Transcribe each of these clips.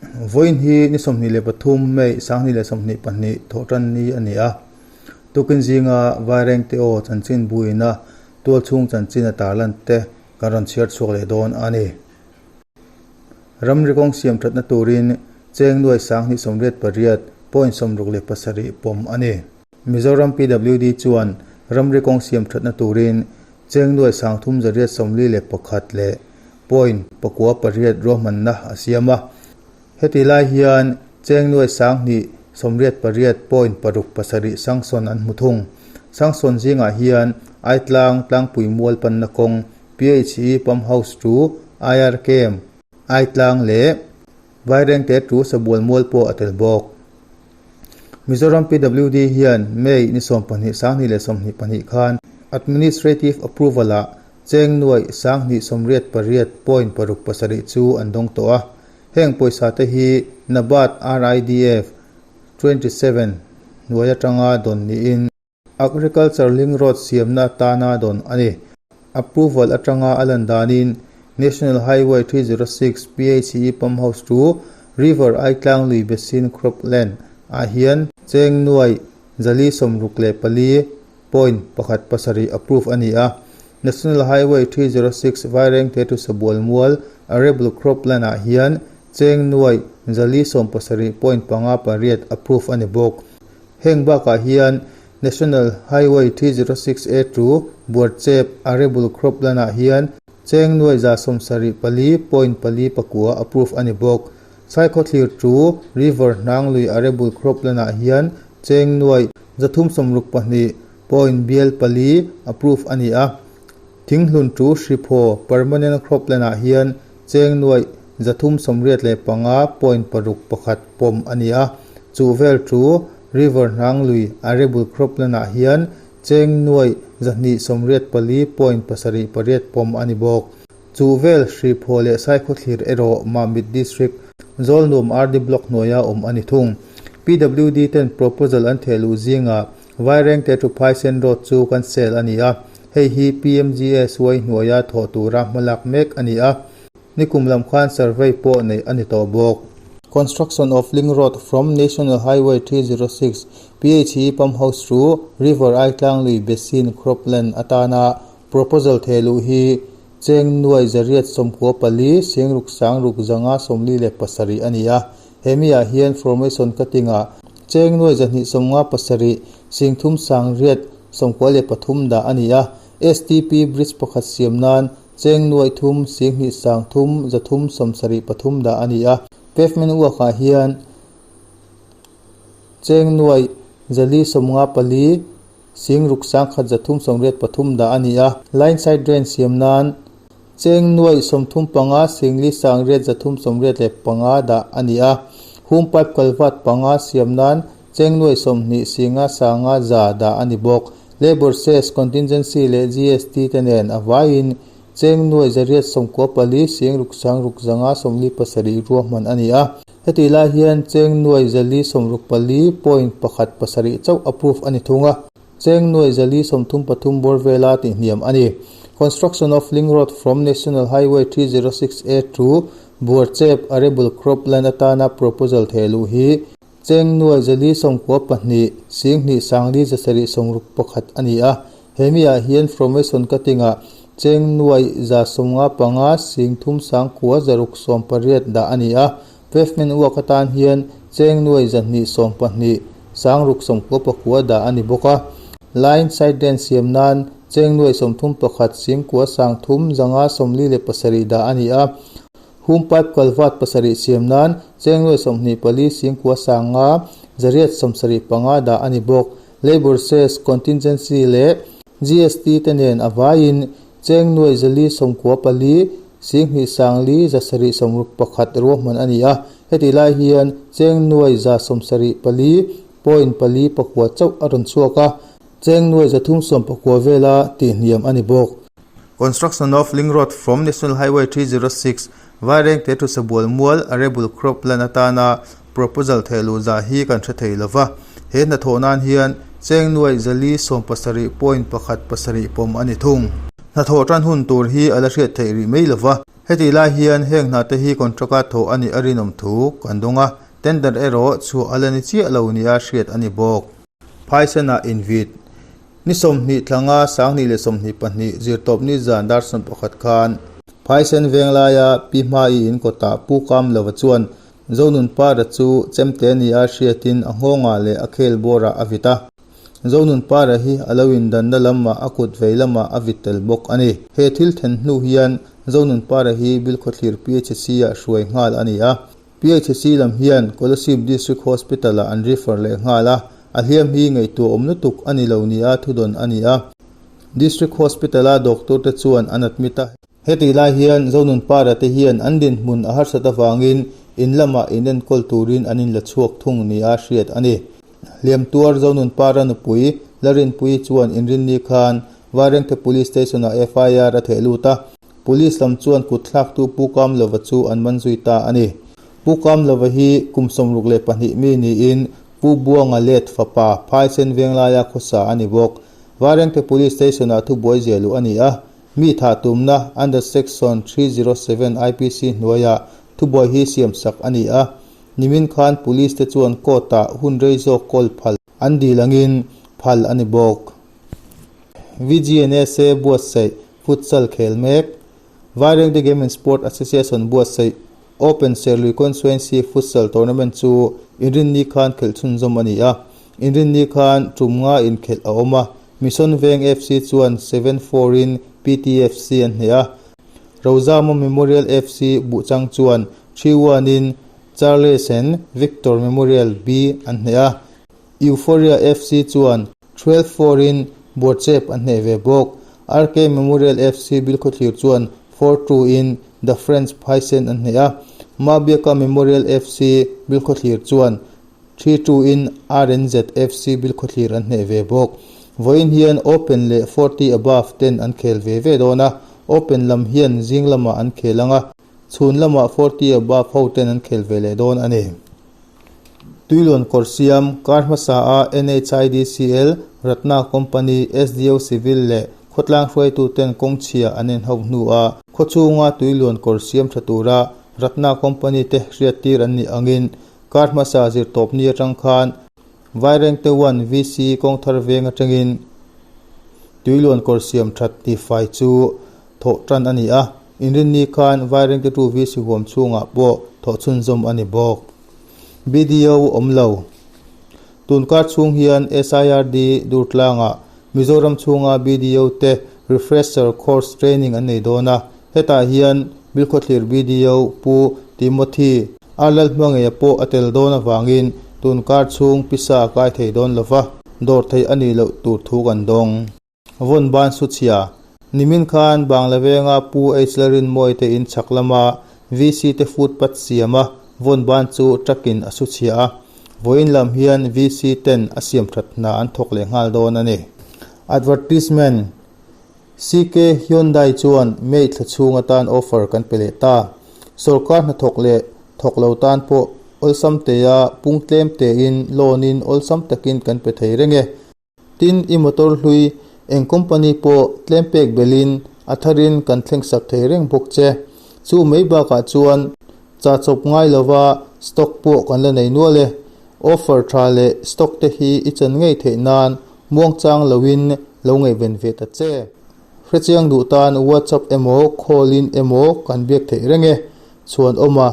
Vawiin hi ni 23 May 2022 thawhtanni a ni a. Tukin zinga Vairengte aw chanchin buina tualchhung chanchin a tarlan te kan rawn chhiar chhuak leh dawn a ni. Ramri kawng siam thatna turin cheng nuai 2088 point 67 pawm a ni. Mizoram PWD chuan ramri kawng siam thatna turin cheng nuai 3841 leh point 98 ruahmanna a siam a. Heti lai hian cheng nuai 2088 point 67 sanction an hmu thung. Sanction zingah hian Aitlang tlangpui mual panna kawng PHE Pump House chu IR Camp, Aitlang leh Vairengte chu Sabual mual pawh a tel bawk. Mizoram PWD hian May ni 12 2022 khan Administrative Approval-ah cheng nuai 2088 point 67 chu an dawng tawh a. Heng pawisa te hi NABARD RIDF 27 hnuai atanga dawn niin Agriculture Link Road siamna atana dawn a ni. Approval atanga a lan danin National Highway 306 PHE Pump House chu River Aitlang lui Basin Cropland ah hian cheng nuai 464 point 17 approve a ni a. National Highway 306 Vairengte to Sabual Mual Arable Cropland ah hian cheng nuai 417 point 58 approve a ni bawk. Heng bakah hian National Highway 306 A to Buarchep Arable Cropland ah hian cheng nuai 74 point 4 9 approve a ni bawk. Saikhawthlir chu River Hnanglui Arable Cropland ah hian cheng nuai 362 point bial 4 approve a ni a. Thinghlun chu Hriphaw Permanent Cropland ah hian cheng nuai 385 point 61 pawm a ni a. Chu vel chu River Hnanglui Arable Cropland ah hian cheng nuai 284 point 78 pawm a ni bawk. Chu vel Hriphaw leh Saikhawthlir erawh Mamit District Zawlnuam RD Block hnuaia awm a ni thung. PWD ten proposal an theh luh zingah Vairengte to Phaisen Road chu cancel a ni a, hei hi PMGSY hnuaia thawh tura hmalak mek a ni a. Nikum lam khan survey pawh neih a ni tawh bawk. Construction of link road from National Highway 306 PHE Pump House to River Aitlanglui Basin Cropland atana proposal theh luh hi cheng nuai 894 singruk sangruk zanga 47 a ni a. Hemi ah hian formation cutting ah cheng nuai 297 singthum sangriat 93 dah a ni a. STP bridge pakhat siam nan cheng nuai thum singhnih sang thum 373 dah a ni a. Pavement work ah hian cheng nuai 454 singruk sangkhat 383 dah a ni a. Line side drain siam nan cheng nuai 35 singli sangriat 385 dah a ni a. Hum pipe culvert panga siam nan cheng nuai 20 singa sanga za dah a ni bawk. Labour cess, contingency leh GST te nen a vaiin cheng nuai 894 singruk sangruk zanga 47 ruahman a ni a. Heti lai hian cheng nuai 464 point 17 chauh approve a ni thung a. Cheng nuai 433 bawr vela tih hniam a ni. Construction of link road from National Highway 306A to Buarchep Arable Cropland atana proposal theh luh hi cheng nuai 492 singhnih sangli 761 a ni a. Hemi ah hian formation cutting ah cheng nuai 195 singthum sangkua 618 dah a ni a. Pavement work atan hian cheng nuai 212 sangruk 99 dah a ni bawk a. Line side drain siam nan cheng nuai 31 singkua sangthum zanga 47 dah a ni a. Hum pipe culvert 7 siam nan cheng nuai 24 singkua sanga 875 dah a ni bawk. Labour cess, contingency leh GST te nen a vaiin cheng nuai 494 singhnih sangli 761 ruahman a ni a. Heti lai hian cheng nuai 74 point 4 9 chauh a rawn chhuak a. Cheng nuai 319 vela tih hniam a ni bawk. Construction of link road from National Highway 306 Vairengte to Sabual Mual Arable Cropland atana proposal theh luh zah hi kan hre thei lova. He hnathawh nan hian cheng nuai 170 point 17 pawm a ni thung. Hnathawh tan hun tur hi a la hriat theih rih mai lova. Hetih lai hian heng hna te hi contract-a thawh a nih a rinawm thu kan dawng a, tender erawh chhuah a la ni chiah lo nia hriat a ni bawk. Phaisen-ah invit. Ni 20 thlanga 2022 zirtawpni zan dar 11 khan Phaisen venglaia Pi Hmai in kawtah Pu Kamlova chuan Zonunpara chu chemte nia hriatin a nghawngah leh a khel bawrah a vit a. Zonunpara hi a lo indanna lamah a kut vei lamah a vit tel bawk a ni. He thil then hnu hian Zonunpara hi Bilkhawthlir PHC-ah hruai nghal a ni a. PHC lam hian Kolasib District Hospital-ah an refer leh nghal a, a hliam hi ngaihtuah awm lutuk a ni lo nia thudawn a ni a. District Hospital-a doctor te chuan an admit a. Hetih lai hian Zonunpara te hian an dinhmun a harsat avangin in lamah inenkawl turin an inla chhuak thung nia hriat a ni. Hliam tuar Zonunpara nupui Larinpuii chuan inrinni khan Vairengte Police Station-ah FIR a theh lut a. Police lam chuan kut thlaktu Pu Kamlova chu an man zui ta a ni. Pu Kamlova hi kum 62 mi niin Pu Buanga let fapa Phaisen Venglaia khawsa a ni bawk. Vairengte Police Station-ah thubuai zia luh a ni a, mi thah tumna under section 307 IPC hnuaiah thubuai hi siamsak a ni a. Nimin khan Police te chuan court-ah hun rei zawk kawl phal an dil angin phal a ni bawk. VGNSA buatsaih Futsal khel mek, Vairengte Game and Sport Association buatsaih Open Serlui Constituency Futsal Tournament chu Inrinni khan khelh chhunzawm a ni a. Inrinni khan tum nga inkhelh a awm a, Mission Veng FC chuan 7-4 in PTFC an hneh a, Rozama Memorial FC Buhchang chuan 3-1 in Charles and Victor Memorial B an hneh a, Euphoria FC chuan 12-4 in Buarchep an hneh ve bawk. RK Memorial FC Bilkhawthlir chuan 4-2 in The Friends Phaisen an hneh a, Mabiaka Memorial FC Bilkhawthlir chuan 3-2 in RNZ FC Bilkhawthlir an hneh ve bawk. Vawiin hian Open leh 40 Above ten an khel ve ve dawn a, Open lam hian zing lamah an khel ang a, chhun lamah 40 Above ho ten an khel ve leh dawn a ni. Tuilawn kawr siam, kar hmasa a NHIDCL, Ratna Company, SDO Civil leh khawtlang hruaituten kawng chhia an en ho hnu a khawchhunga tuilawn kawr siam tha tura Ratna Company te hriattir an nih angin kar hmasa zirtawpni atang khan Vairengte 1 VC kawngthar veng atangin tuilawn kawr siam that tifai chu thawh tan a ni a. Inrinni khan Vairengte 2 VC huam chhungah pawh thawh chhunzawm a ni bawk. BDO awm lo. Tunkar chhung hian SIRD Durtlangah Mizoram chhunga BDO te Refresher Course Training an nei dawn a, hetah hian Bilkhawthlir BDO Pu Timothy R Lalhmangeia pawh a tel dawn avangin tunkar chhung pisa a kai thei dawn lova, dawr theih a nih loh tur thu kan dawng. Vawn ban su chhia. Nimin khan Bangla venga Pu H Lalrinmawii te in chhak lama VC te footpath siam a vawn ban chu truck in a su chhia a. Vawiin lam hian VC ten a siam that hna an thawk leh nghal dawn a ni. Advertisement CK Hyundai chuan May thla chhung atan offer kan pe leh ta. Sorkar hnathawk leh thawk lo tan pawh awlsam tea pung tlem tein loan in awlsam takin kan pe thei reng e. Tin, i motor hlui eng company pawh tlem pek belhin a tharin kan thlengsak thei reng bawk che. Chu mai bakah chuan cha chawp ngai lova stock pawh kan la nei nual e. Offer tha leh stock te hi i chan ngei theih nan muangchang loin lo ngaihven ve ta che. Hrechiang duh tan WhatsApp emaw call in emaw kan biak theih reng e. Chhuanawma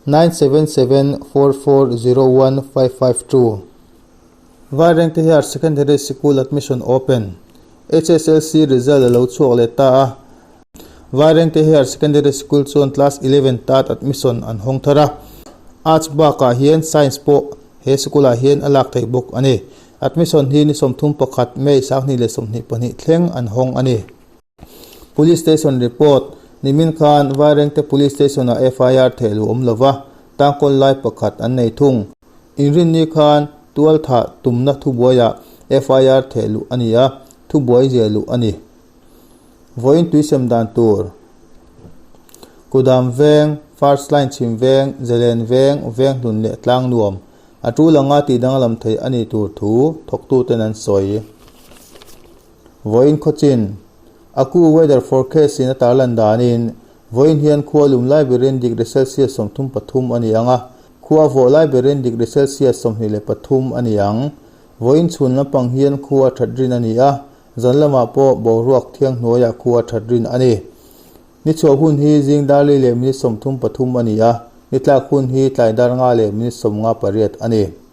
9774401552. Vairengte Higher Secondary Sikul Admission Open, HSLC result a lo chhuak leh ta a. Vairengte Higher Secondary Sikul chuan Class 11 tat admission an hawng thar a. Arts bakah hian Science pawh he sikulah hian a lak theih bawk a ni. Admission hi ni 31 May 2022 thleng an hawng a ni. Police Station Report, Nimin khan Vairengte Police Station-ah FIR theh luh awm lova, tangkawl lai pakhat an nei thung. Inrinni khan tual thah tumna thubuaiah FIR theh luh a ni a, thubuai zia luh a ni. Vawiin tuisem dan tur, Kudam Veng, First Line Chhim Veng, Zalen Veng, Venghlun leh Tlangnuam a tul anga tihdanglam theih a ni tur thu thawktuten an sawi. Vawiin khawchin, Aku weather forecast in a tarlan danin Vawiin hian khua lum lai berin degree Celsius 33 a ni ang a, khua vawh lai berin degree Celsius 23 a ni ang. Vawiin chhun lampang hian khua that rin a ni a, zan lamah pawh boruak thiang hnuaiah khua that rin a ni. Ni chhuah hun hi zing dar li leh minute 33 a ni a, ni tlak hun hi tlai dar nga leh minute 58 a ni.